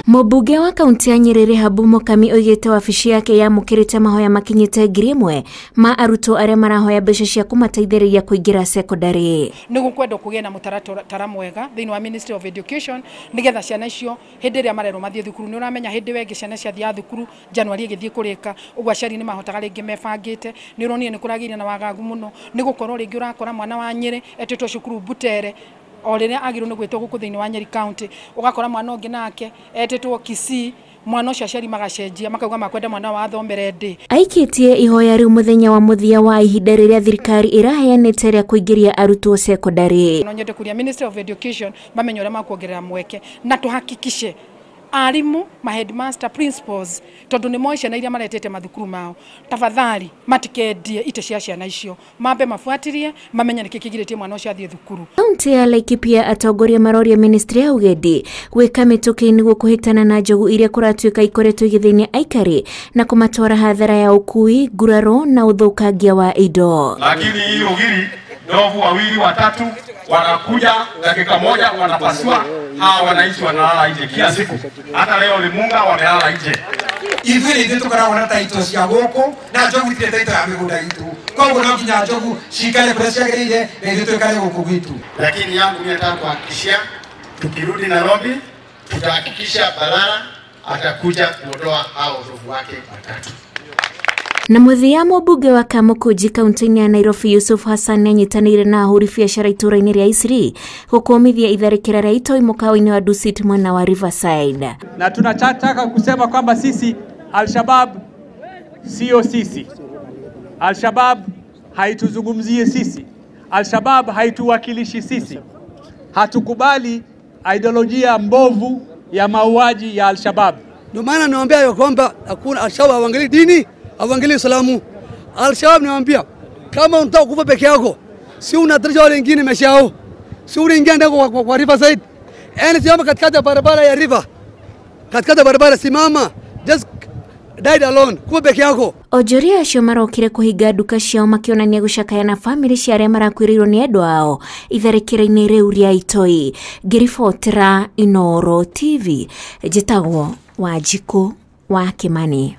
Mũmbunge wa kaunti ya Nyeri Rehabu Mukami oigĩte wabici yake yamũkĩrĩte mahoya makinyĩte 1000 ma arutwo arĩa marahoya mbeca cia kũmateithĩrĩria kũingĩra sekondarĩ. Nĩ gũkwendwo kũgĩe na mũtaratara mwega thĩinĩ wa Ministry of Education nĩgetha ciana icio hĩndĩ ĩrĩa marerwo mathiĩ thukuru. Nĩ ũramenya hĩndĩ wengĩ ciana ciathiaga thukuru Januari ĩgĩthiĩ kũrĩka, ũguo aciari nĩ mahotaga rĩngĩ mebangĩte. Nĩ ũronire nĩ kũragĩire na wagagu mũno, nĩ gũkorwo rĩngĩ ũrakora mwana wa Nyeri etĩtwo cukuru Butere o rĩrĩa agĩrĩirwo nĩ gwĩtwo gũkũ thĩinĩ wa Nyeri County, ũgakora mwana ũngĩ nake etĩtwo Kisii, mwana ũcio aciari magacenjia makauga makwenda mwana wa athomere ndĩ. Aikĩtie ihoya rĩu mũthenya wa mũthia wa ihinda rĩrĩa thirikari ĩraheanĩte rĩa kũingĩria arutwo sekondarĩ. No nyende kũria Ministry of Education mamenye ũrĩa makuongerera mweke na tũhakikishe arimu, ma headmaster, principals, tondu ni moĩ ciana iria maretete mathukuru mao, tafadhali matikendie ite cia ciana icio, mambe mabuatirie mamenye nĩkĩ kĩgirĩtie mwana ũcio athiĩ thukuru. Kaunti ya Laikipia atongoria maroria ministry ya ugendi gwĩka mĩtũkĩ nĩguo kũhĩtana na njogu iria kũratuĩka ikoretwo igĩthĩnia aikari na kũmatwara hathara ya ũkui, nguraro na ũthũkangia wa indo. Lakini hii Rugiri ndovu wawili watatu wanakuja dakika moja wanapasua, hawa wananchi wanalala nje kila siku. Hata leo Limunga wamelala nje. Ithuĩ nĩ ithuĩ tũkoragwo na taito cia gũkũ na njogu itirĩ taito ya mĩgũnda itũ, koguo no nginya njogu cikare kũrĩa ciagĩrĩire na ithuĩ tũikare gũkũ gwitũ. Lakini yangu mimi nataka kuhakikishia tukirudi Nairobi tutahakikisha Balala atakuja kuondoa hao ndovu wake watatu. Na mũthia mũmbunge wa Kamukunji kaunti-inĩ ya Nairobi Yusuf Hassan nĩanyitanĩire na ahũri biacara itũũra-inĩ rĩa Isri gũkũmithia itharĩkĩra rĩa itoi mũkawa-inĩ wa Dusit mwena wa Riverside. Na tunataka kusema kwamba sisi Al-Shabaab sio sisi. Al-Shabaab haituzungumzie sisi. Al-Shabaab haituwakilishi sisi. Hatukubali ideolojia mbovu ya mauaji ya Al-Shabaab. Ndio maana nawaambia ya kwamba hakuna Al-Shabaab hawaangalii dini, hawaangalii Uislamu. Al-Shabaab nawaambia kama unataka kufa peke yako, si unatarisha wale wengine maisha yao. Si unaingia ndani kwa Riverside. Yaani simama katikati ya barabara ya River. Katikati ya barabara simama. Just died alone. Kufa peke yako. Onjoria acio marokire kũhinga nduka ciao makĩonania gũcakaya na famĩlĩ cia arĩa marakuĩrĩirwo nĩ endwa ao itharĩkĩra-inĩ rĩu rĩa itoi. Ngĩribotera Inooro TV, njĩtagwo Wanjikũ wa Kimani.